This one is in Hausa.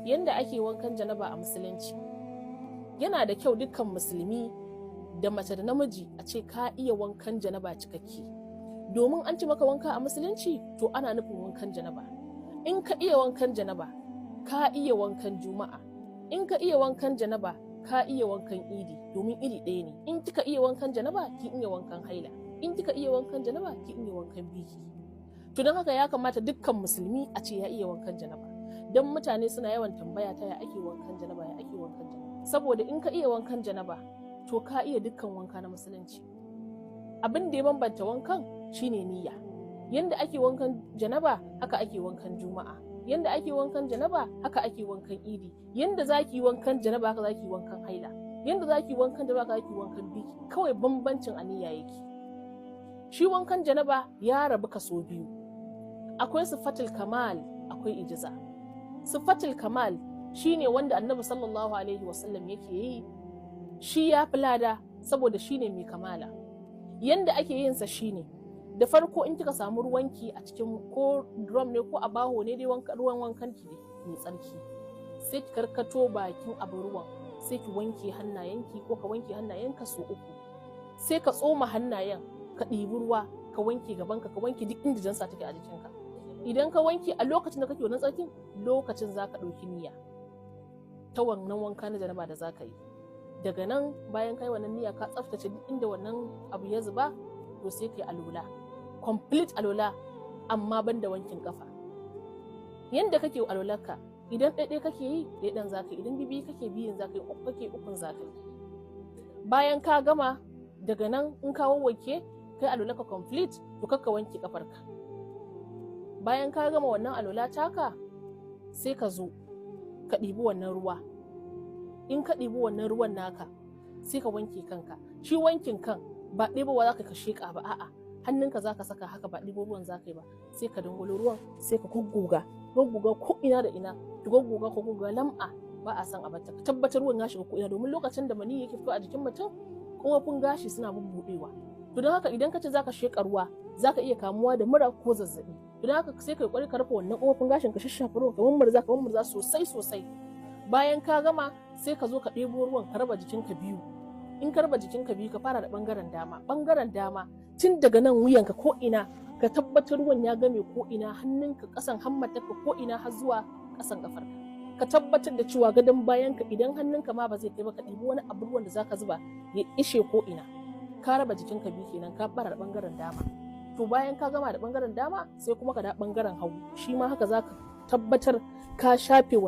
Yanda ake wankan janaba a Musulunci, yana da kyau dukkan Musulmi, da mace da namiji, a ce ka iya wankan janaba cikakke. Domin an ce maka wanka a Musulunci, to ana nufin wankan janaba. In ka iya wankan janaba, ka iya wankan Juma'a. In ka iya wankan janaba, ka iya wankan Idi, domin iri ɗaya ne. In kika iya wankan janaba, kin iya wankan haila. In kika iya wankan janaba, kin iya wankan biki. To don haka ya kamata dukkan Musulmi a ce ya iya wankan janaba, don mutane suna yawan tambaya ta ya ake wankan janaba, ya ake wankan janaba. Saboda in ka iya wankan janaba, to ka iya dukkan wanka na Musulunci. Abin da ya bambanta wankan shine niyya. Yanda ake wankan janaba, haka ake wankan Juma'a. Yanda ake wankan janaba, haka ake wankan Idi. Yanda zaki wankan janaba, haka zaki wankan haila. Yanda zaki wankan janaba, haka zaki wankan biki. Kawai bambancin a niyya yake. Shi wankan janaba ya rabu kaso biyu: akwai sifatul kamal, akwai ijiza. Sifatul kamal shine wanda Annabi sallallahu alaihi wasallam yake yi. Shi ya fi lada saboda shine mai kamala. Yanda ake yin sa shine, da farko in kika samu ruwanki a cikin ko drum ne ko a baho ne dai, ruwan wankan ki ne mai tsarki, sai ki karkato bakin abin ruwan, sai ki wanke hannayenki, ko ka wanke hannayenka so uku. Sai ka tsoma hannayen, ka ɗibi ruwa, ka wanke gabanka, ka wanke duk inda jansa take a jikinka. Idan ka wanke, a lokacin da kake wannan tsarkin, lokacin za ka ɗauki niyya ta wannan wanka na janaba da za ka yi. Daga nan, bayan kai wannan niyya, ka tsaftace duk inda wannan abu ya zuba, to sai kai alola, complete alola, amma ban da wankin kafa. Yanda kake alolarka, idan ɗaiɗai kake yi, ɗaiɗan za ka yi. Idan bibiyu kake, biyun za ka yi. Uku kake, ukun za ka yi. Bayan ka gama, daga nan in ka wawwanke, kai alolarka complete, to kakka wanke kafarka. Bayan ka gama wannan alola taka, sai ka zo ka ɗibi wannan ruwa. In ka ɗibi wannan ruwan naka, sai ka wanke kanka. Shi wankin kan ba ɗebowa za ka sheƙa ba, a'a, hannunka za ka saka haka, ba ɗibo ruwan za ka yi ba. Sai ka dangwalo ruwan, sai ka goggoga, goggoga ko ina da ina, ki goggoga ko goggoga lam'a ba a san a batta. Ka tabbatar ruwan ya shiga ko ina, domin lokacin da maniyyi yake fito a jikin mutum, kofofin gashi suna bubbuɗewa. To don haka idan ka ce zaka sheƙa ruwa, zaka iya kamuwa da mura ko zazzabi. To don haka sai ka yi ka rufe wannan kofofin gashin, ka shashafa ruwan, ka mummurza, ka mummurza sosai sosai. Bayan ka gama, sai ka zo ka ɗebo ruwan, ka raba jikinka biyu. In ka raba jikinka biyu, ka fara da ɓangaren dama. Ɓangaren dama, tun daga nan wuyanka, ko ina ka tabbatar ruwan ya game ko ina, hannunka, ƙasan hammatarka, ko ina, har zuwa ƙasan ƙafarka. Ka tabbatar da cewa gadon bayanka, idan hannunka ma ba zai kai ba, ka ɗibi wani abu ruwan da zaka zuba ya ishe ko ina. Ka raba jikinka biyu kenan, ka fara da ɓangaren dama. To bayan ka gama da ɓangaren dama, sai kuma ka da ɓangaren hagu. Shi ma haka zaka tabbatar ka shafe.